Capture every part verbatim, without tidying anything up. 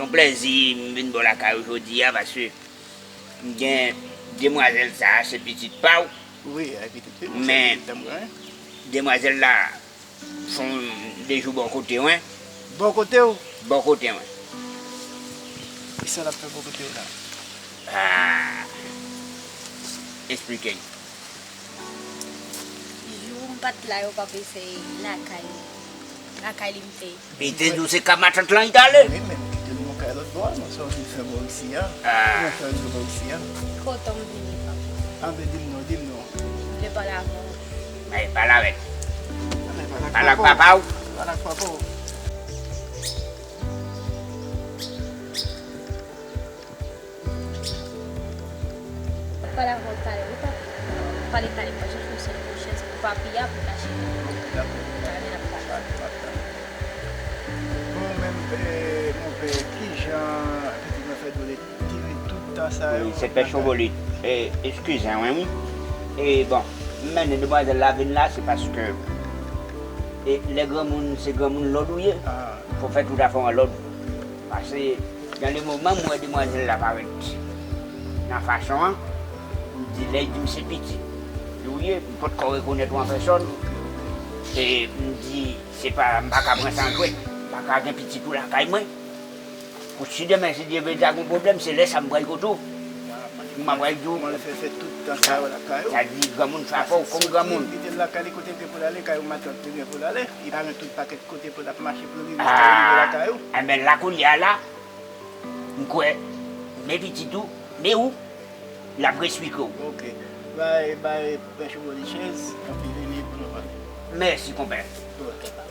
Plèzi m vin bò lakay ou jodi a, paske m gen demwazèl sa a, se pitit pa w. Wi, e pitit fi m, men se pitit dam gran. Demwazèl la fè de jou bò kote w, en. Bò kote w? Bò kote w, en. E sa l ap fè bò kote w la? Ah, eksplike m. Jou m pa t la yo, papa, se lakay, lakay li m te ye. Li te di w se ka matant lan li t ale? Wi, men m kite l nan kay lòt bò a, non, sa w vin fè bò isi a. Ah. Ou fè l bò isi a. Kote m vini, papa? Anben, di m non, di m non. M vle pale avè w. Ay, pale avè l. Pale ak papa w. Pale ak papa w. Pale avè w talè, wi, papa. Pale talè, pa chèche yon sèl yon chèz pou papi a, pou l ka chita. Dakò. Talè n ap pale. Bon, men, eh, monpè, kijan pitit mwen fè dwe dire tout tan sa yo? Wi, se Pè Chovolit. E, eskize mwen, wi. E, bon, m mennen demwazèl la vin la, se paske, e, lè granmoun, se granmoun lòd ou ye. Ah. Fò w fè tout afè w an lòd. Paske, nan le moman m wè demwazèl la parèt nan fason an, m di, lè l di m se pitit li w ye, m potko rekonèt ou an pèsòn. E m di, se pa, m pa ka pran sa an jwèt. M pa ka gen pitit ou lakay mwen. Pou si demen, si Dye vle, ta gen pwoblèm, se lè sa a m pral kote w. Mwen pral di w. Mwen fè, fè tout tan sa yo lakay ou. Sa di, granmoun fè afè w kòm granmoun. Kite l lakay li kote l gen pou l ale, kay ou matant li gen pou l ale. Li pa gen tout pakèt kote pou l ap mache pou l rive jiska l rive lakay ou. Enben, la kounye a la, m kwè, men pitit ou, men ou, l ap respekte w. Ok. Bay, bay Pè Chovolit chèz, anpi vini pou nou pale. Mèsi, konpè. Ok, papa.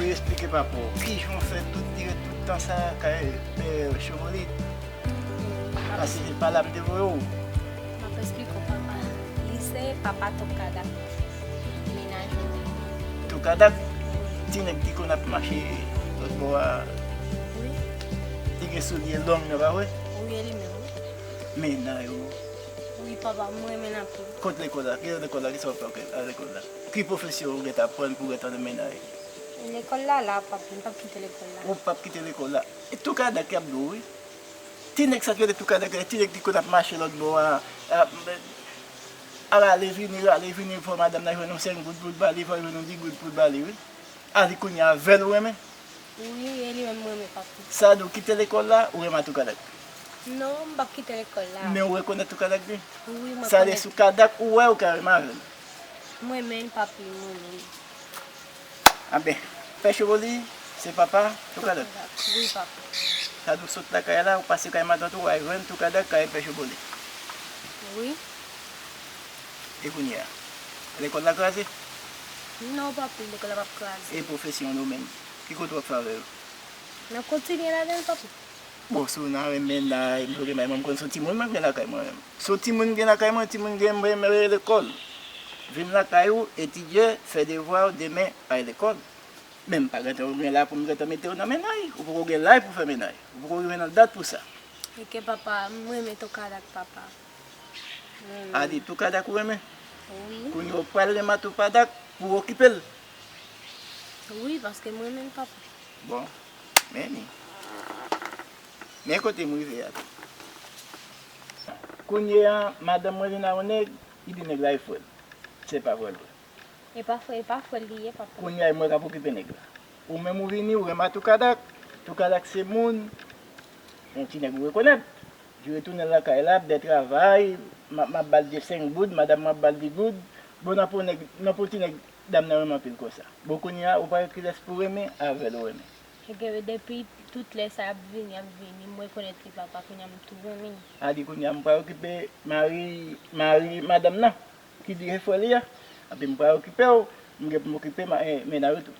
Wi, eksplike papa w. Kijan w fè tout dire tout tan sa a kay Pè Chovolit? Paske se pa la m te voye w. M ap eksplike w, papa. Li se papa Toukadak. Li te menaj mwen. Toukadak? Ti nèg ki konn ap mache lòt bò a. Wi. Li gen soulye long nan, pa vre? Wi, e li menm, wi. Mennaj ou. Wi, papa, m renmen l anpil. Kot lekòl la? Ki lekòl la? Kisa w fè a lekòl la? Ki pwofesyon ou gentan aprann pou w gentan nan mennaj? Lekòl la la, papi, m p ap kite lekòl la. Ou p ap kite lekòl la? E Toukadak y ap di w, wi. Ti nèg sa ki rele Toukadak, ti nèg ki konn ap mache lòt bò a, a, a rale vini, rale vini, fò madanm nan jwenn yon senk goud pou l ba li, fò l jwenn yon dis goud pou l ba li, wi. A, li kounye a avè l ou renmen? Wi, e li menm m renmen, papi. Sa di w kite lekòl la, ou renmen a Toukadak? Non, m p ap kite lekòl la. Men ou rekonèt Toukadak byen? Wi, m rekonèt. Sa vle di Toukadak ou wè ou ka renmen avè l? M renmen l, papi, m renmen l. Anben, Pè Chevoli, se papa Toukadak. Wi, papa. Sa di w sot lakay la, ou pase kay matant ou, w al jwenn Toukadak kay Pè Chevoli. Wi. E kounye a? Lekòl la kraze? Non, papi, lekòl la p ap kraze. E pwofesyon nou menm? Ki kote w ap fè avè yo? N ap kontinye ladan l, papi. Bon, si w nan renmen la, m bloke may mwen, m konn se yon timoun mwen gen lakay mwen menm. Se yon timoun m gen lakay mwen, timoun gen mwen, mwen lekòl. Vin lakay ou, etidye, fè devwa w, demen, al lekòl. Men m pa gentan gen laj pou m gentan mete w nan mennaj. Ou poko gen laj pou fè mennaj. Ou poko rive nan dat pou sa. Enke papa, m renmen Toukadak, papa. M renmen. A di Toukadak ou renmen? Wi. Kounye a ou pral renmen a Toukadak pou w okipe l? Wi, paske m renmen l, papa. Bon, men ni. Men kote m rive a tou. Kounye a, madanm mwen vin a yon nèg, li di nèg la e frè l. Se pa frè l vre. E pa frè, e pa frè l li ye, papa. Kounye a, e mwen k ap okipe nèg la. Ou menm ou vini, ou renmen a Toukadak. Toukadak se moun, yon ti nèg ou rekonèt. Li retounen lakay la, ap dè travay, m ap, m ap ba l de senk goud, madanm mwen ap ba l dis goud. Bon, nan pou nèg, nan pou ti nèg, dam nan renmen anpil konsa. Bon, kounye a, ou pa wè kilès pou renmen, avè l ou renmen. Enke depi tout lè sa y ap vini, y ap vini, m rekonèt li papa, kounye a m tou renmen l. A di kounye a m pral okipe mari, mari madanm nan, ki di se frè li a. Epi m pral okipe w, m gen pou m okipe ma-, eh, mennaj ou tou.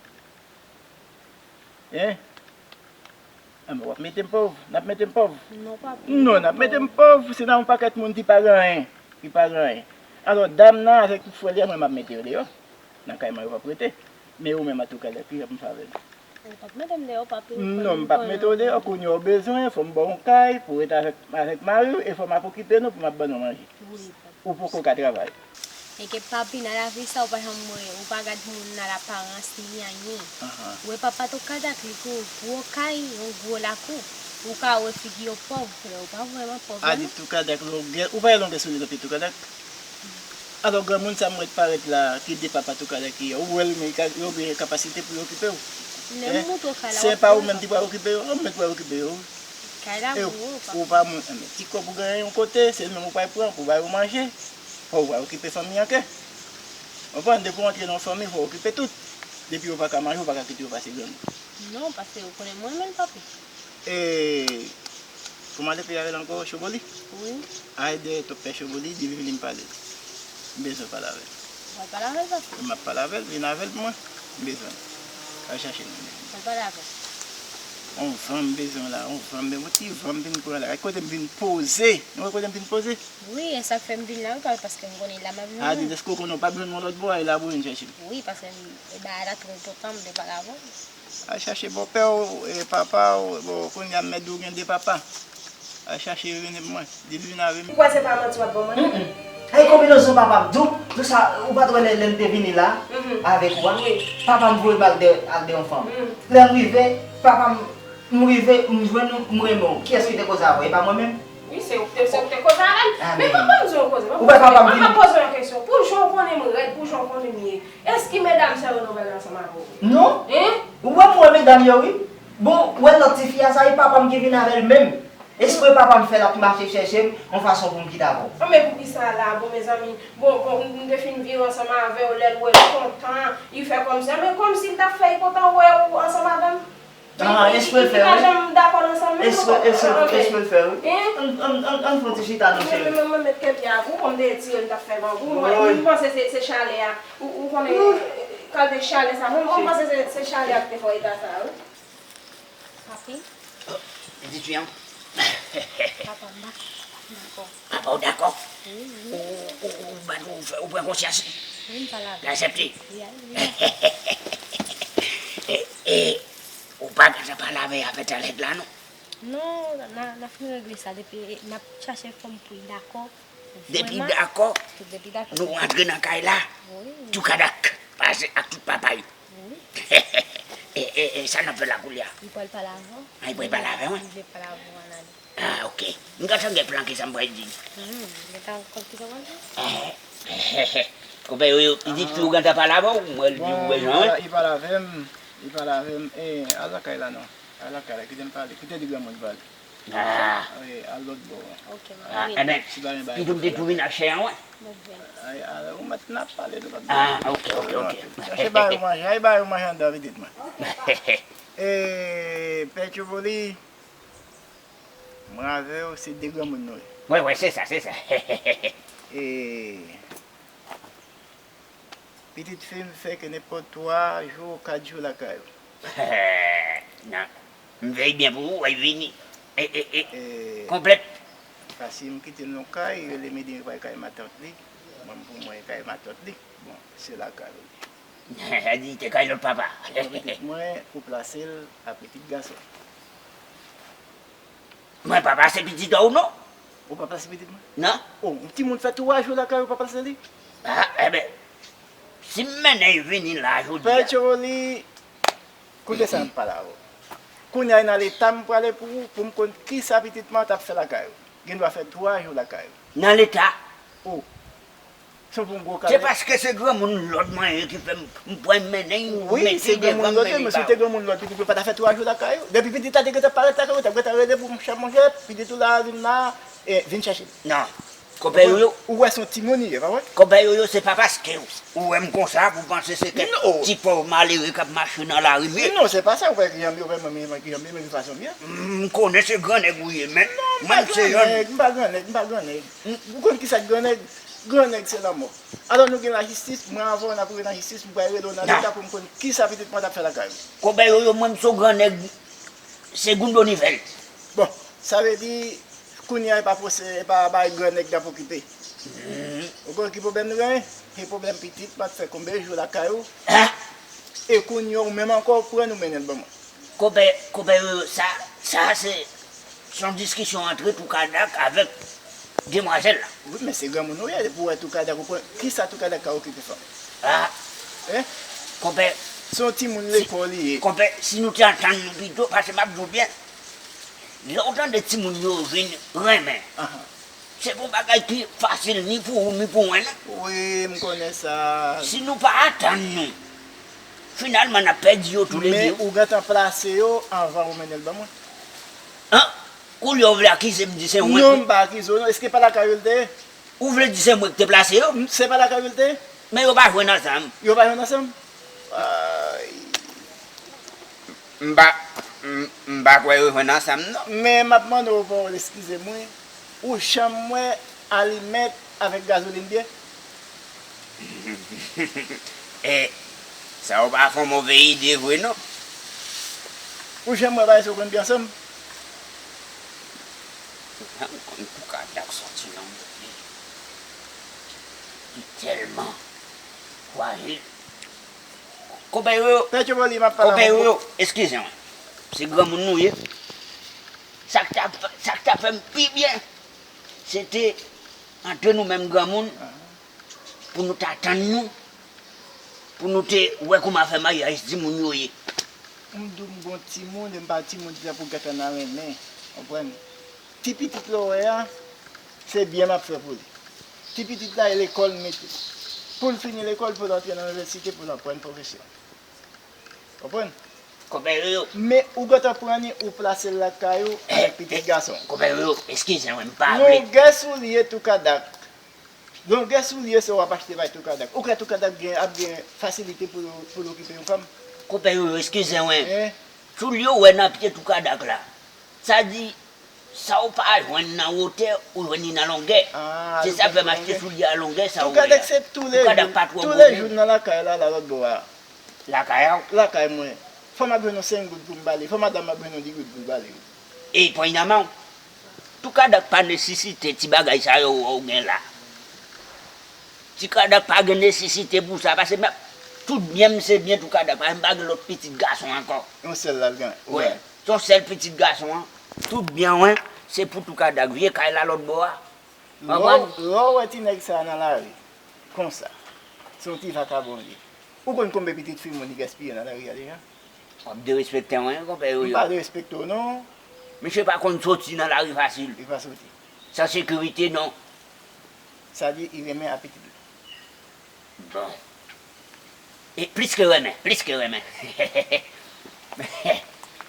Hein? Anben, w ap mete m pòv? N ap mete m pòv? Non, papi. Non, n ap mete m pòv. Se nan yon pakèt moun ki pa gen anyen. Ki pa gen anyen. Alò, dam nan avèk tout frè li a, mwen m ap mete yo deyò. Nan kay mwen, yo p ap rete. Men ou menm, antouka, lè ki jan pou m fè avè l? Ou p ap mete m deyò, papi. Non, m p ap mete w deyò. Kounye a w bezwen, fò m ba w yon kay pou w rete avèk, avèk mari w, e fò m ap okipe nou pou m ap ban nou manje. Wi, papi. Ou poko ka travay. Enke papi, nan lavi sa, ou pa janm wè, ou pa gad moun nan laparans ni anyen. Ou wè papa Toukadak, li gen yon gwo kay, yon gwo lakou. Ou ka wè figi yo pòv, men ou pa vrèman pòv vrèman. A di Toukadak longè, ou pa wè longè soulye nan pye Toukadak? Alò, granmoun sa m wè k parèt la, ki de papa Toukadak ki ye, ou wè l, men yo gen kapasite pou yo okipe w. Lè m monte w kay la, se pa ou menm ki pral okipe yo, ou menm ki pral okipe yo. Kay la pou ou, papa. Ou pa moun, men ti kòb ou genyen yon kote, se li menm ou pral pran pou bay ou manje. Fò w okipe fanmi an ke. Konprann, depi w antre nan yon fanmi, fò w okipe tout. Depi yo pa ka manje, ou pa ka kite yo pase grangou. Non, paske ou konnen mwen renmen l, papi. E, kòman l te peye avè l ankò, Choboli? Wi. Ay dèyè twòp pè Choboli, di vin vin pale. M bezwen pale avè l. W ap pale avè l, papi? M ap pale avè l, vin avè l pou mwen. M bezwen l. Al chache l. W ap pale avè l. On van m bezwen la, on van m, on ti van m vin pran la. Kote m vin poze. Nou wè kote m vin poze? Wi, e sa k fè m vin la, wi, pa-, paske m konnen la m ap jwenn ou. A di, dèske w konnen w p ap jwenn mwen lòt bò a, e la pou w vin chèche m. Wi, paske m, e bagay la twò enpòtan, m vle pale avè w. Al chache bòpè w, e papa w, bon, kounye a m mèt di w gen de papa. Al chache yo vini pou mwen. Di l vin avè m. Ou kwè se pa manti w ap ban mwen? Mm, mm. Ay, konbinezon papa m, di w, di w sa, ou pa t wè lè, lè m te vini la, avèk ou a? Wi. Papa m voye m al dèyè, al dèyè yon fanm. Lè m rive, papa m M rive, m jwenn ou, m renmen w. Kiyès ki te koze avè w? E pa mwen menm? Wi, se ou ki te, se ou ki te koze avè m. Men papa m di yon koze. Ou wè papa m vin. Mwen ka poze w yon kesyon. Pou jan w konnen m rèd, pou jan w konnen m ye, èske medam sa yo nan pale ansanm avè w? Non. Hein? Ou wè m wè medam yo, wi. Bon, ou wè lòt tifi a, sa e papa m ki vin avè l menm. Espre papa m fè l ap mache chèche m yon fason pou m kite avè w. An, men poukisa la? Bon, mezanmi, bon, bon, m te fin vire ansanm avè w, lè l wè l kontan, li fè kòmsi, men kòmsi l t ap fè l kontan wè w ansanm avè m. Ah, espre l fè, wi. Li pa janm dakò nan sa menm. Espre, espre, espre l fè, wi. Hein? Ann, ann, ann, ann fè yon ti chita, non, cheri. Men, men, men, men, kèt la, ou konn te tire l, m t ap fè grangou. Mwen, mwen panse se, se chalè a. Ou, ou konnen kalite chalè sa. Mwen, mwen panse se, se chalè a ki te fè w eta sa, wi. Papi. Pitit fi an. Papa, m pa dakò. Papa w dakò? Wi, wi. Ou, ou, ou, ou, ou pran konsyans? Wi, m pale avè l. L aksepte? Wi, wi. E, e, ou pa gentan pale avè l afè talè la, non? Non, n a, n a fin regle sa. Depi n ap chache fòm pou l dakò. Depi l dakò, nou rantre nan kay la. Wi. Toukadak, pase ak tout papay. Wi. E, e, e, sa n ap fè la koulye a? Li pral pale avè w. A, li pral pale avè mwen? Li vle pale avè w, Anani. Ah, ok. M gentan gen plan ki sa m pral di. Hmm, gentan konn ki sa w pral di? Eh, eh, eh, eh. Konpè Yoyo, li di tou gentan pale avè w, mwen, li di ou bezwen, wi. Li pale avè m, li pale avè m. Eh, al lakay la non. Al lakay la, kite m pale, kite di granmoun pale. Ah. Wi, al lòt bò. Ok, ah, mwen. Enben, pitit m te tou vin ak chè an, wi. Ay, al, ou mèt n ap pale de lòt bò. Ah, ok, ok, ok. Chache ba yo manje, ay ba yo manje anndan pitit mwen. Ok, papa. E, Pè Tchoboli, mwen avè w, se de granmoun nou ye. Wi, wi, se sa, se sa. E, pitit fi m fè ke nenpòt twa jou, kat jou lakay ou. Non. M veye byen pou ou, w ap vini. E, e, e, konplèt. Paske m kite l nan kay, rele Midi, li pral kay matant li. Mwen, pou mwen, e kay matant li. Bon, se lakay ou li. Sa di, te kay lòt papa. Bon, pitit mwen, ou plase l ak pitit gason. Mwen pa plase pitit ou non. Ou pa plase pitit mwen? Non. Oh, yon timoun fè twa jou lakay ou pa plase li? Ah, enben, si m mennen l vini la jodi a. Pè Tchoboli, koute sa m pale avè w. Kounye a, e nan leta m prale pou ou, pou m konn kisa pitit mwen t ap fè lakay ou. Gen dwa fè twa jou lakay ou. Nan leta? Oh. Se pou yon gwo kalè. Se paske se granmoun lòd mwen ye ki fè m, m pran mennen l, wi, mete se granmoun lòd, men si w te granmoun lòd, pitit ou pa ta fè twa jou lakay ou. Depi pitit la te gentan parèt lakay ou, ou t ap gentan rele pou m chè manje, pitit ou la, vin la, e, vin chèche l. Non. Konpè Yoyo. Ou wè se yon timoun li ye, pa vre? Konpè Yoyo, se pa paske ou wè m konsa pou w panse se kèk ti pòv malere k ap mache nan lari m ye. Non, se pa sa, ou wè ki jan m ye, ou wè mwen menm ki jan m ye, men ki fason m ye. M konnen se grannèg ou ye, men mwen se yon. Non, m pa grannèg, m pa grannèg, m pa grannèg. M, ou konn kisa k grannèg? Grannèg se lanmò. Alò nou gen lajistis, mwen avè w n ap rive nan jistis, m pral rele w nan leta pou m konn kisa pitit mwen t ap fè lakay ou. Konpè Yoyo, mwen m se yon grannèg, se Goundo Nivèl. Bon, sa vle di, kounye a e pa pwosè, e pa bagay grannèg n ap okipe. Ou konn ki pwoblèm nou genyen? Se pwoblèm pitit, m ap fè konbyen jou lakay ou? E kounye a ou menm ankò ou pran nou mennen l ban mwen. Konpè, konpè Yoyo, sa, sa se, se yon diskisyon antre Toukadak avèk demwazèl la. Wi, men se granmoun ou ye, depi w wè Toukadak ou pran, kisa Toukadak ka okipe fanm? Ah, Hein? Konpè, se yon timoun lekòl li ye. Konpè, si nou te antann nou pito, paske m ap di w byen, lè w tande timoun yo vin renmen, se pa yon bagay ki fasil ni pou ou ni pou mwen non. Wi, m konnen sa. Si nou pa antann nou, finalman n ap pèdi yo toulede. Men ou gentan plase yo anvan ou mennen l ban mwen. An? Koulye a w vle akize m di se mwen? Non, m pa akize w non. Èske pa lakay ou l te ye? Ou vle di se mwen ki te plase yo? M, se pa lakay ou l te ye? Men yo pa jwenn ansanm. Yo pa jwenn ansanm? Ay. M pa, m, m pa kwè yo jwenn ansanm non. Men m ap mande w pawòl, eskize m wi. Ou janm wè alimèt avèk gazolin byen? E, sa yo pa fè yon move ide vre non. Ou janm wè bagay sa yo konn byen ansanm? Ou janm konn Toukadak sòti nan yon peyi ki tèlman frajil. Konpè Yoyo, Pètyopoli, m ap pale konpè avè w. Yoyo, eskize mwen. Se granmoun nou ye. Sa k ta, sa k ta fè m pi byen, se te antre nou menm granmoun, pou nou ta tann nou, pou nou te wè kòman afè maryaj timoun yo ye. M di w m gon timoun, e m pa timoun ki la pou gentan nan renmen, konprann? Ti pitit la w wè a, se byen m ap fè pou li. Ti pitit la, e lekòl m mete l. Pou l fini lekòl, pou l antre nan inivèsite, pou l aprann pwofesyon. Konprann? Konpè Yoyo. Men ou gentan pran li, ou plase l lakay ou avèk pitit gason. Konpè Yoyo, eskize mwen, m pa vle. Longè soulye Toukadak. Longè soulye sa w ap achte bay Toukadak. Ou kwè Toukadak gen, ap gen fasilite pou, pou l okipe yon fanm? Konpè Yoyo, eskize mwen. Hein? Soulye w wè nan pye Toukadak la. Sa di, sa w pa jwenn nan wotè, ou jwenn li nan longè. Ah, se sa fè m achte soulye a longè sa w wè a. Toukadak se toulejou, toulejou nan lakay la, la lòt bò a. Lakay a w? Lakay mwen. Fò m ap jwenn yon senk goud pou m ba li. Fò madanm m ap jwenn yon dis goud pou l ba li. E pran nan men w. Toukadak pa nesesite ti bagay sa yo w gen la. Toukadak pa gen nesesite pou sa, paske m, tout byen m se byen Toukadak, paske m pa gen lòt pitit gason ankò. Yon sèl la l gen. Wi. Se yon sèl pitit gason an. Tout byen mwen, se pou Toukadak. Vye kay la lòt bò a. Lè w, lè w wè ti nèg sa a nan lari, konsa, se yon ti vakabon li ye. Ou konn konbyen pitit fi moun li gaspiye nan lari a deja? W ap derespekte mwen, konpè Yoyo. M pa derespekte w non. Misye pa konn soti nan lari fasil. Li pa soti. San sekirite non. Sa di, li renmen a pitit li. Bon. E plis ke renmen, plis ke renmen.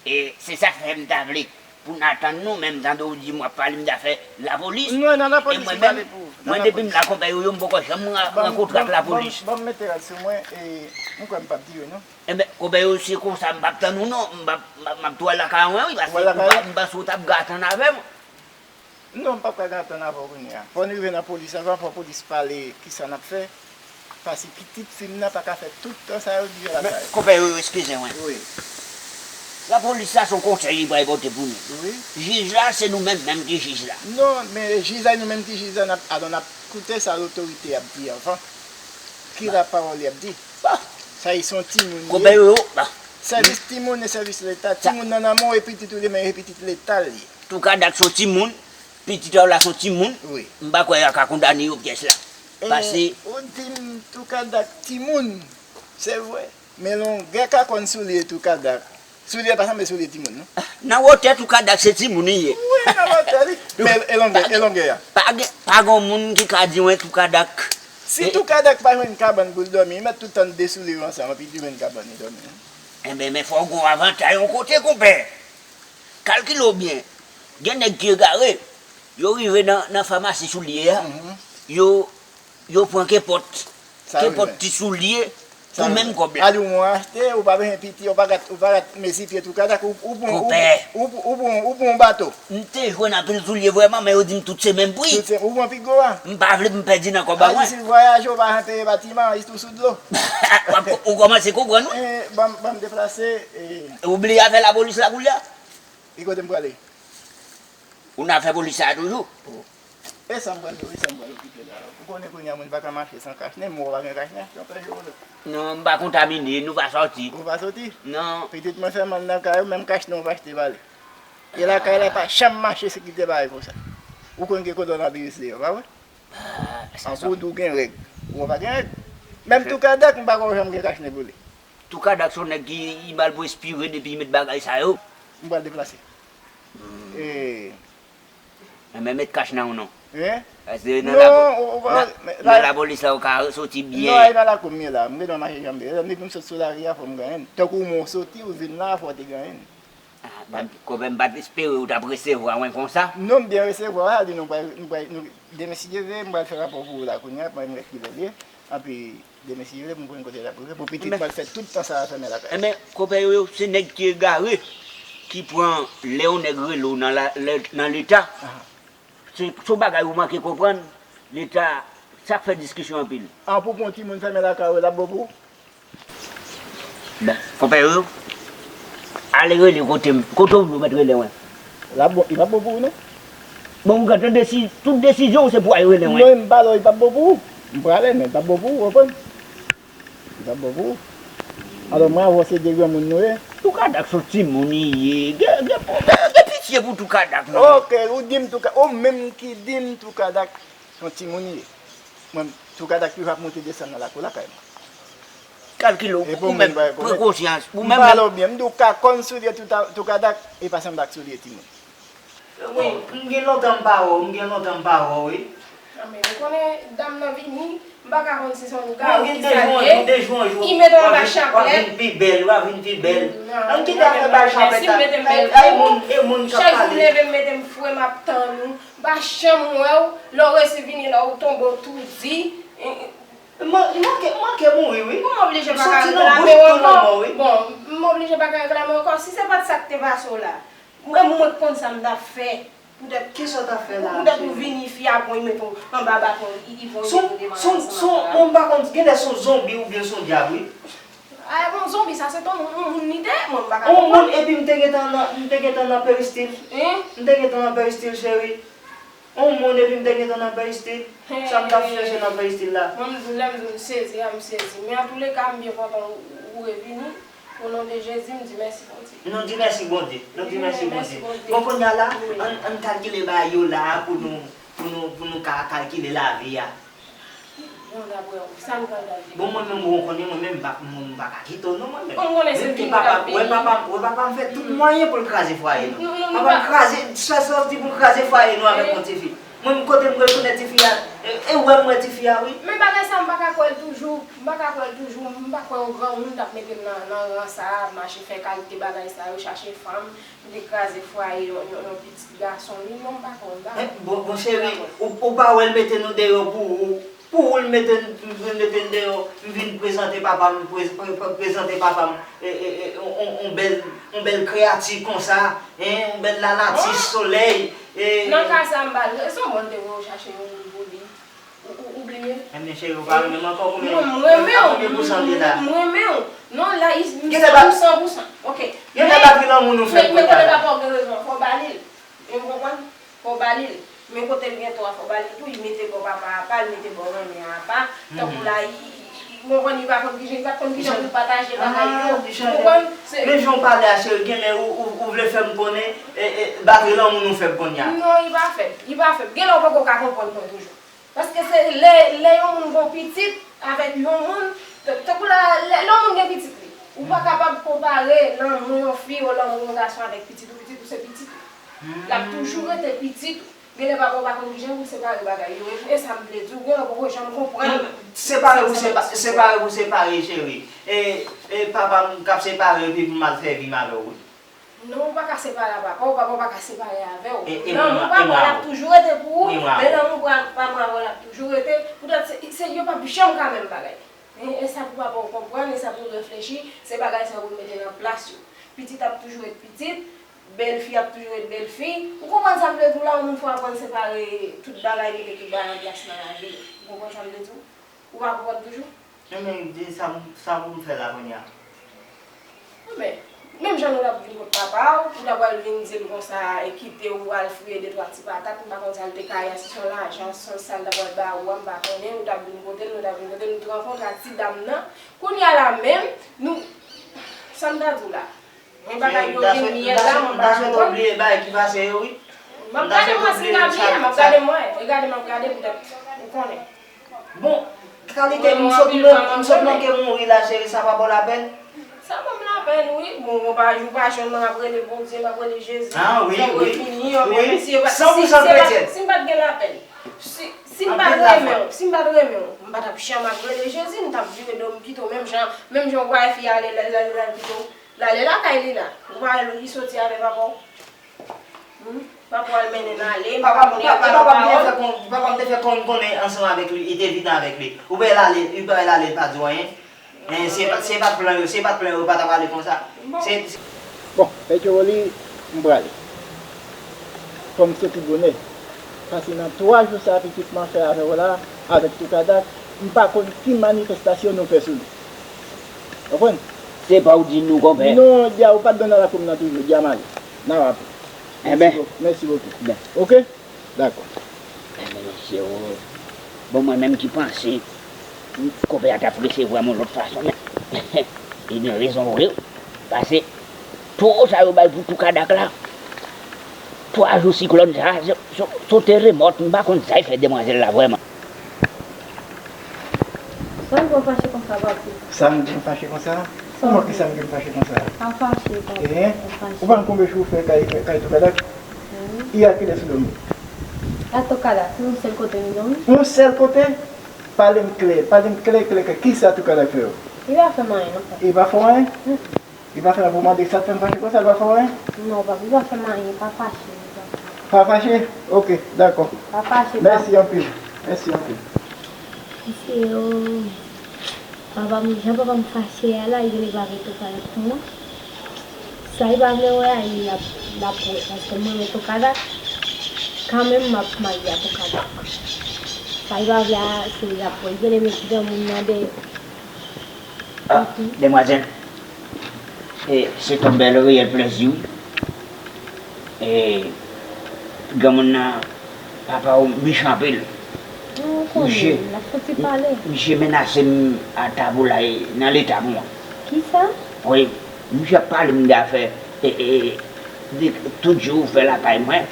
E se sa k fè m ta vle pou n atann nou, men m tande w di m w ap pale m t afè lapolis. Non, nan lapolis m pale pou. Mwen depi m la konpè Yoyo, m poko janm rankontre ak lapolis. Ban m mete rad sou mwen, e m kwè m p ap dire non. Enben, konpè Yoyo, se konsa m p ap tann ou non, m p ap, m ap, m ap tou al lakay mwen wi, paske m pa, m panse w t ap gen atann avè m. Non, m p ap ka gen atann avè w kounye a. Fò n rive nan polis avan, fò polis pale kisa n ap fè. Paske pitit fi m nan pa ka fè tout tan sa yo di yo lakay. Men, konpè Yoyo, eskize mwen. Wi. Lapolis la se yon konsèy li pral pote pou nou. Wi. Jij la, se nou menm menm ki jij la. Non, men jij la, nou menm ki jij la, n ap, alò n ap koute sa lotorite ap di avan. Ki la pawòl y ap di. Sa se yon timoun li ye. Konpè Yoyo, sèvis timoun e sèvis Leta. Timoun nan nan men w e pitit ou li, men e pitit Leta li ye. Toukadak se yon timoun, pitit a w la se yon timoun, m pa kwè y a ka kondane yo pyès la. Paske ou di m Toukadak timoun, se vre, men longè kakòn soulye Toukadak, soulye pa sanble soulye timoun non. Nan wotè Toukadak se timoun li ye. Wi, nan wotè li. Men e longè, e longè a. Pa gen, pa gen moun ki ka di mwen Toukadak. Si Toukadak pa jwenn kabann pou l dòmi, li mèt tout tan de soulye yo ansanm, epi li jwenn kabann li dòmi. Enben, men fò w gen yon avantay yon kote, konpè. Kalkile w byen. Gen nèg ki egare, yo rive nan, nan famasi soulye a, yo, yo pran kenpòt, kenpòt ti soulye pou menm kòb la. Sa yo jwenn. Al ou mwen achte, ou pa bezwen piti, ou pa gat, ou pa gat mezi pye Toukadak, ou, ou bon, ou bon, ou bon, ou bon, ou bon bato. M te jwenn anpil soulye vrèman, men yo di m tout se menm pri. Tout se, ou pran pi gwo a. M pa vle m pèdi nan kòb a mwen. Ayisit vwayaje, ou pa janm peye batiman, ayisit ou sou dlo. W ap, ou kòmanse konprann wi. E, ban m, ban m deplase, e. Ou bliye afè lapolis la koulye a? E kote m prale? Ou nan afè polis sa a toujou? E sa m pral, e sa m pral okipe la. Ou konnen kounye a moun pa ka mache san kachnen, men ou pa gen kachnen, se yon pèl jewolòt. Non, m pa kontamine, nou pa sòti. Ou pa sòti? Non. Pitit mwen fè mal nan kay ou, menm kachnen ou pa achte ba li. E lakay la pa janm mache sekirite bagay konsa. Ou konn gen kowonaviris deyò, pa vre? An kou di w gen règ. Ou pa gen règ. Menm Toukadak, m pa kwè w janm gen kachnen pou li. Toukadak se yon nèg ki li mal pou espire depi li met bagay sa yo. M pral deplase. E, Enben, met kach nan ou non. Hein? Paske nan Non, lapo-, ou, ou, nan, men, nan la, lapolis la, ou ka soti non, byen. E nan lakou m ye la. M gen dwa mache jan m vle. Depi m sot sou lari a, fò m genyen l. Tankou mwen, w soti, ou vin la, fò w te genyen l. Ah, men, konpè, m pa t espere ou t ap resevwa mwen konsa. Non, m byen resevwa, sa di nou pral, nou pral, nou, demen si Dye vle, m pral fè rapò pou ou la kounye a, mwen m wè kilè l ye. Anpi, demen si Dye vle, m konn kote l ap rive, pou pitit mwen fè tout tan sa a fèmen lakay. Enben, konpè yo, yo, se nèg ki egare, ki pran lè yon nèg rele w nan la, lè, nan leta. Se, se yon bagay ou manke konprann, leta, sa k fè diskisyon anpil. An pou pran timoun fèmen lakay ou, l ap bon pou ou? Bon, konpè yo, ale rele kote m, kote w vle w mèt rele mwen. L ap bon, li p ap bon pou ou non. Bon, ou gentan desi-, tout desizyon w se pou w al rele mwen. Non, m pale w, li p ap bon pou ou. M prale, men li p ap bon pou ou, w konprann? Li p ap bon pou ou. Alò, mwen avè w se de granmoun nou ye. Toukadak se yon timoun li ye. Gen, gen, gen, gen pitye pou Toukadak non. Oke, ou di m Touka-, ou menm ki di m Toukadak se yon timoun li ye. Mwen, Toukadak toujou ap monte desann nan lakou lakay mwen. Kalkile w, ou menm, pran konsyans. Ou menm, m pale w byen, m di w ka konn soulye Touta-, Toukadak, e pa sanble ak soulye timoun. Wi, m gen lontan m pa wè w, m gen lontan m pa wè w, wi. Ah, men ou konnen dam nan vini, m pa ka konn si se yon gawou ki sa l ye. Li mete anba chaplèt. W ap vin pi bèl, w ap vin pi bèl. Ann kite afè bay chaplèt la. Ay, moun, e moun k ap pale. Chak jou m leve m mete m fre m ap tann ou. M pa janm wè w, lè w resi vini la ou tonbe w toudi. Li manke, li manke mouri wi. Bon, m oblije pa ka reklame w ankò. Bon, m oblije pa ka reklame w ankò. Si se pa t sa k te pase w la, mwen, mwen k konn sa m t ap fè. Poutèt, kisa w t ap fè la, poutèt ou vini fi a pran, li mete w anba baton, li, li pran, li mete w devan ansanm ak la. Bon, m pa konn, genlè se yon zonbi oubyen se yon dyab wi. Ay, bon, zonbi sa, se t on, on moun li te ye, mwen, m pa ka konprann. On moun, epi m te gentan nan, m te gentan nan peristil. M te gentan nan peristil, cheri. On moun epi m te gentan nan peristil. Sa m t ap chèche nan peristil la. Mwen, m di, lè m di m sezi a, m sezi. Men antouleka, m byen kontan ou, ou revini. O non de Jezi, m di mèsi Bondye. Nou di mèsi Bondye. Nou di mèsi Bondye. Bon, kounye a la, ann, ann kalkile bagay yo la a pou nou, pou nou, pou nou ka kalkile lavi a. Bon, daprè ou, sa nou pral kalkile? Bon, mwen menm, ou konnen, mwen menm, m pa, mwen, m pa ka kite w non, mwen menm. Bon, m konnen se vini w ap vini. Wè papa m, wè papa m fè tout mwayen pou l kraze fwaye nou. Papa m kraze, sa, sa w di pou l kraze fwaye nou avèk yon tifi. Mwen, kote m retounen tifi a, e, e wè m wè tifi a, wi. Men bagay sa, m pa ka kwè l toujou, m pa ka kwè l toujou, m pa kwè yon granmoun t ap mete m nan, nan ran sa a, ap mache fè kalite bagay sa yo, chache fanm, m te kraze fwaye yon, yon, yon pitit gason, wi, non, m pa kwè, m pa kwè. Bon, bon, cheri, ou, ou pa wè l mete nou deyò pou ou, pou ou l mete n, l mete n deyò, m vin prezante papa m, pre-, pre-, pre-, prezante papa m, e, e, e, on, on, on bèl, on bèl kreyati konsa, en, on bèl lalati, solèy, e. Nan ka sa, m pa l, se yon bon l te voye w chache yon moun pou li. Ou, ou, ou bliye? Ebyen, cheri, ou pa renmen m ankò, konbyen, a konbyen pousan m ye la? M renmen w. Non, la, m san pou san. Ok. Genlè batri lanmou nou fè m konn pale. Men kote papa w gen rezon, fò w ba li l. Ou konprann? Fò w ba li l. Men kote l gen tò a, fò w ba li l tou. Li mete bò papa a apa, li mete bò manmi an apa. Tankou la, li, li, li, ou konprann, li pa konn kijan, li pa t konn kijan pou l pataje bagay yo. Ou konprann? Men jan w pale a, cheri, genlè ou, ou, ou vle fè m konnen, e, e, batri lanmou nou fèb kounye a. Non, li pa fèb. Li pa fèb. Genlè w poko ka konprann mwen toujou. Paske se lè, lè yon moun gon pitit avèk yon moun, t-, tankou la, lè, lè yon moun gen pitit li, ou pa kapab konpare lanmou yon fi ou lanmou yon gason avèk pitit ou. Pitit ou se pitit ou. L ap toujou rete pitit ou. Genlè papa w pa konn kijan pou l separe bagay yo. E, e sa m vle di w, genlè w poko janm konprann. Separe pou sepa-, separe pou separe, cheri. E, e papa m k ap separe epi pou m al fè vi m avè w, wi. Non, ou pa ka separe a papa w, papa w pa ka separe avè w. Lanmou papa w, l ap toujou rete pou ou, men lanmou pa-, papa w, l ap toujou rete. Poutèt se, se, yo p ap janm ka menm bagay. E, e sa pou papa w konprann, e sa pou l reflechi, se bagay sa yo pou l mete nan plas yo. Pitit ap toujou ret pitit, bèlfi ap toujou ret bèlfi. Ou konprann sa m vle di w la, yon moun fò aprann separe tout bagay, mete tout bagay an plas nan lavi l. Ou konprann sa m vle di w? Ou pa konprann toujou? Ebyen, di sa, sa pou m fè la kounye a? Ebyen, Menm jan nou t ap vin kot papa w, ou ta pral vin di l konsa, e kite w al fouye de twa ti patat, m pa konn sa l te ka ye a, si se yon lajan, si se yon sa l ta pral ba ou a, m pa konnen, ou t ap vin kote l, nou t ap vin kote l, nou t rankontre ak ti dam nan. Kounye a la menm, nou, sa m ta di w la? Men bagay yo vin ye la, mwen pa konprann. M ta swete w bliye bagay ki pase yo, wi. M ap gade mwen si m ta bliye, m ap gade mwen. E gade m ap gade poutèt ou konnen. Bon, kalite m sot, m sot manke mouri la, cheri, sa pa ba w lapèn? Sa ban m lapèn, wi. Bon, bon, pa, ou pa jwenn mwen, m ap rele Bondye, m ap rele Jezi. Ah, wi, wi. Fè w revini, wi. Men si, si, si, si m pa t gen lapèn, si, si m pa t renmen w, si m pa t renmen w, m pa t ap janm ap rele Jezi, m t ap vire do m kite w menm jan, menm jan w wè fi ale, l al, l al, l al kite w. L ale lakay li la. Ou pa wè li soti avè papa w? Hmm? Papa w al mennen l ale, m pa konnen, papa m te fè kon-, papa m te fè kon-, konnen ansanm avèk li, li te vin avèk li. Ou pa wè l ale, ou pa wè l ale, l pa di w anyen. Men se pa, se pa t plan yo, se pa t plan yo, yo pa t ap ale konsa. Se, se Bon, Petchoroli, m prale. Fò m soti bonè. Paske nan twa jou sa pitit mwen fè avè w la, avèk Toukadak, m pa konn ki manifestasyon nou fè sou li. Konprann? Se pa w di nou, konpè. Non, dja, ou pa t dwe nan lakou m nan toujou, dja m ale. N a raple. Mèsi bokou. Mèsi bokou. Oke? Dakò. Enben, mesye, o. Bon, mwen menm ki panse, konpè a t ap resevwa m yon lòt fason, men li gen rezon vre, wi. Pase, towo sa yo bay pou Toukadak la, twa jou siklòn sa, se, se, se yon teremòt, m pa konn sa y fè demwazèl la vrèman. Sa w gen w fache konsa, papi? Sa m gen m fache konsa? Kòman ki sa m gen m fache konsa? Pa fache, papi, pa fache. Ou pa konn konbyen jou w fè kay, kay Toukadak? Wi. Yè a kilès ou dòmi? A Toukadak, se yon sèl kote m dòmi. Yon sèl kote? Pale m klè, pale m klè, klè, klè. Kisa Toukadak fè w? Li pa fè m anyen, non, papi. Li pa fè w anyen? Mm. Li pa fè anyen pou mande sa fè m fache konsa, li pa fè w anyen? Non, papi, li pa fè m anyen, pa fache, li pa fè m anyen. Pa fache? Oke, dakò. Pa fache, papi. Mèsi anpil. Mèsi anpil. Mesye, o, papa m, jan papa m fache a la, li genlè pa vle Toukadak pou mwen. Sa li pa vle wè a, li ap, l ap wè, paske m renmen Toukadak. Kanmenm, m ap marye a Toukadak. Sa li pa vle a, se li ap wè. Li genlè met granmoun nan dèyè. Ah, demwazèl, e, se t yon bèl reyèl plezi, wi. E, granmoun nan, papa w mechan anpil. Misye, misye menase m a tab ou la, e, nan leta pou mwen. Kisa? Wi, misye ap pale m de afè, e, e, de tout jou ou fè lakay mwen,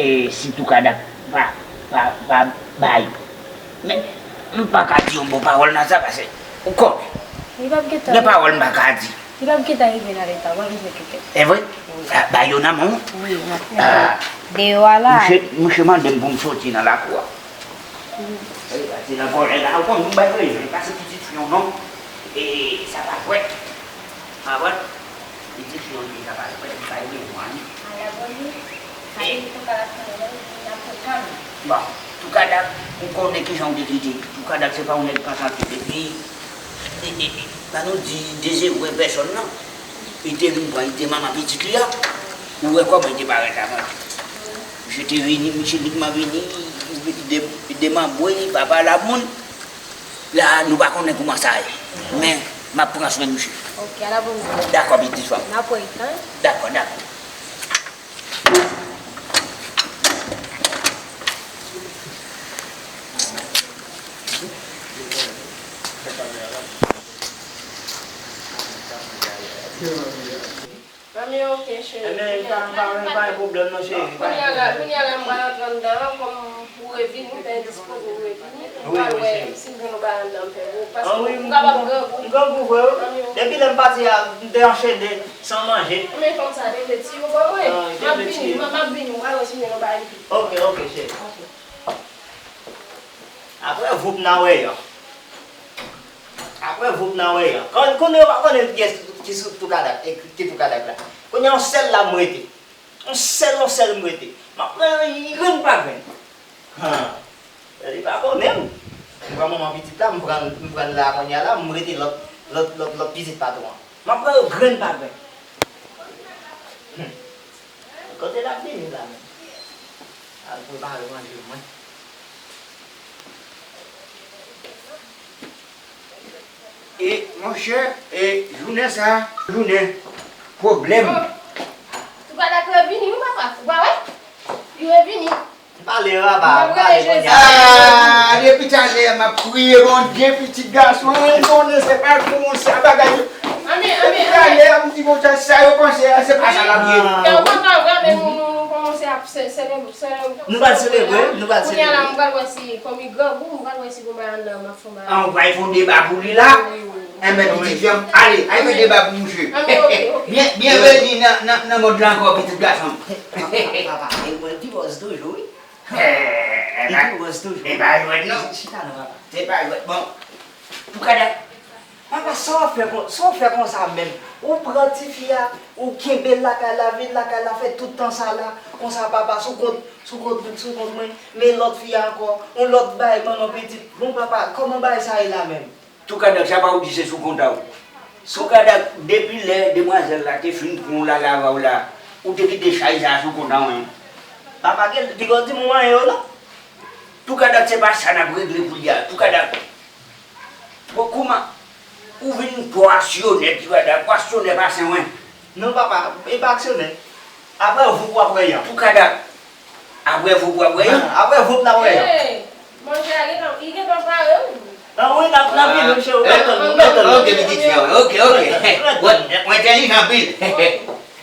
e, si Toukadak pa, pa, pa bay. Men, m pa ka di yon bon pawòl nan sa, paske ou konnen. Li p ap gentan gen pawòl m pa ka di. Li p ap gentan rive nan leta, w pa bezwen kite. E vre? Wi. A, ba yo nan men w? Wi, m ap fè. A. Deyò a la. Misye, misye mande m pou m soti nan lakou a. Wi. Wi, pase nan vòlè la, ou konn, m bay rezon, li pase pitit fi yon non, e sa pa fwèt. Konprann? Li di fi yon li sa pa fè, li pa gen mwayen. Ala boni, sa vin tou ka la fè nan li nan pwogram. Bon, Toukadak, ou konnen kijan w te kite. Toukadak se pa yon nèg pa santi depi, e, e, e, pa nou di dezevwe pèsòn nan. Li te vin pran, li te manman pitit li a. Ou wè kòman li te parèt avan. Misye te vini, misye likman vini, li de-, li demanbre, li pa pale a moun. La, nou pa konnen kouman sa ye. Men, m ap pran swen misye. Ok, ala bon. Dakò, pitit fanm. N ap wè tan. Dakò, dakò. Anben, ok, cheri. Enben, pa, pa, pa gen pwoblèm non, cheri. Kounye a la, kounye a la, m pral antre anndan an, kòm ou revini, ou te endispoze ou revini. M pral wè si m jwenn yon bagay anndan m fè pou ou. Paske ou kapab grangou. M grangou vre wi. Depi lè m pati a, m te anchene san manje. Men fanm sa te vle tiye w ban mwen. M ap vini, m ap vini, m pral wè si m jwenn yon bagay m pi. Ok, ok, cheri. Ok. Apre voup nan wè an. Apre voup nan wè an. Kon, konnen yo pa konnen kiyès ki sou Toukadak, e ki Toukadak la. Kounye a yon sèl la m rete. Yon sèl, yon sèl m rete. M ap pran grenn pa grenn. Han. Li pa konnen m. M pran manman pitit la, m pran, m pran la kounye a la, m rete lòt, lòt, lòt, lòt pitit patwon an. M ap pran yo grenn pa grenn. Hmm. Kote l ap vini la menm? Al prepare manje mwen. E, monchè, e, jounen sa, jounen, Pwoblèm. Toukadak revini, wi, papa. Ou pa wè? Li revini. Pale, papa, pale kounye a. Ah, depi talè a m ap priye Bondye, pitit gason an, m konnen se pa konsa bagay yo. Depi talè a m di Bondye, sa yo panse a, se pa sa l ap ye. Kè w kontan vre, men nou, nou kòmanse ap se, se, se, nou pral selebre, nou pral selebre. Kounye a la, m pral wè si, kòm li grangou, m pral wè si gon bagay anndan, m ap fè yon bagay. Ah, ou pral fè yon deba pou li la? Wi, wi, wi. Enben, pitit fi a, ale, al fè deba pou misye. Anben, ok, ok. Byen, byenveni nan, nan, nan mond la ankò, pitit gason m. Papa, e mwen, divòs toujou, wi. Eh, eh, eh, divòs toujou. E pa jwèt, non. Chita non, papa. Se pa jwèt. Bon, Toukadak, papa, sa w ap fè kon, sa w fè konsa menm? Ou pran tifi a, ou kenbe l lakay la, vin lakay la, fè tout tan sa la, konsa, papa, sou kont, sou kont, sou kont mwen, men lòt fi a ankò, yon lòt bay manman pitit. Bon, papa, kòman bagay sa ye la menm? Toukadak, sa pa ou di se sou kont a ou. Toukadak, depi lè demwazèl la te fin pran w lagava w la, ou te kite chay sa a sou kont a mwen. Papa, gen, piga w di m ou manyen yo, non? Toukadak, se pa sa n ap regle kounye a. Toukadak, bon, kouman? Ou vin twò aksyonè, Toukadak, ou aksyonè pase mwen. Non, papa, e pa aksyonè. Apre voup w ap wè yan. Toukadak, apre voup w ap wè yan. Apre voup n ap wè yan. Hey, manje a gentan, li gentan pare, wi. Ah wi, n ap, n ap vini, mesye, ou mèt tann, ou mèt tann. Ok, pitit fi an, ok, ok. Ou entèlijan anpil.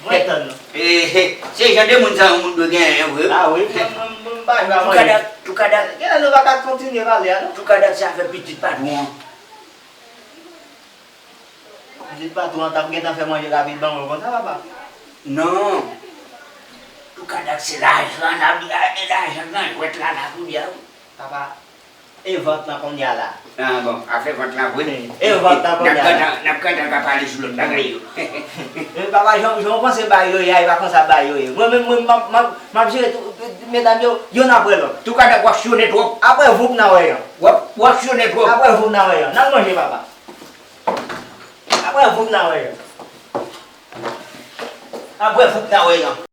Mwen tann. Eh, eh, se jan de moun sa yo moun dwe genyen vre. Ah wi, mwen, mwen, mwen pa jwe a manje. Toukadak, Toukadak. Genlè nou pa ka kontinye pale a, non? Toukadak se afè pitit patwon an. Pitit patwon an t ap gentan fè manje rapid ban mwen konsa, papa. Non. Toukadak se lajan n ap gade, lajan nan jwèt la, la kounye a, wi. Papa, e vant lan kounye a la. Ah, bon, afè vant lan vre. E vant lan kounye a la. N ap gentan, n ap gentan ka pale sou lòt bagay yo. E, papa, jan, jan w panse bagay yo ye a, e pa konsa bagay yo ye. Mwen menm, mwen, m ap, m ap, m ap jere tout, tout medam yo, yonn apre lòt. Toukadak, w aksyonè twòp. Apre voup n a wè yan. W ap, w aksyonè twòp. Apre voup n a wè yan. N al manje, papa. Apre voup n a wè yan. Apre voup n a wè yan.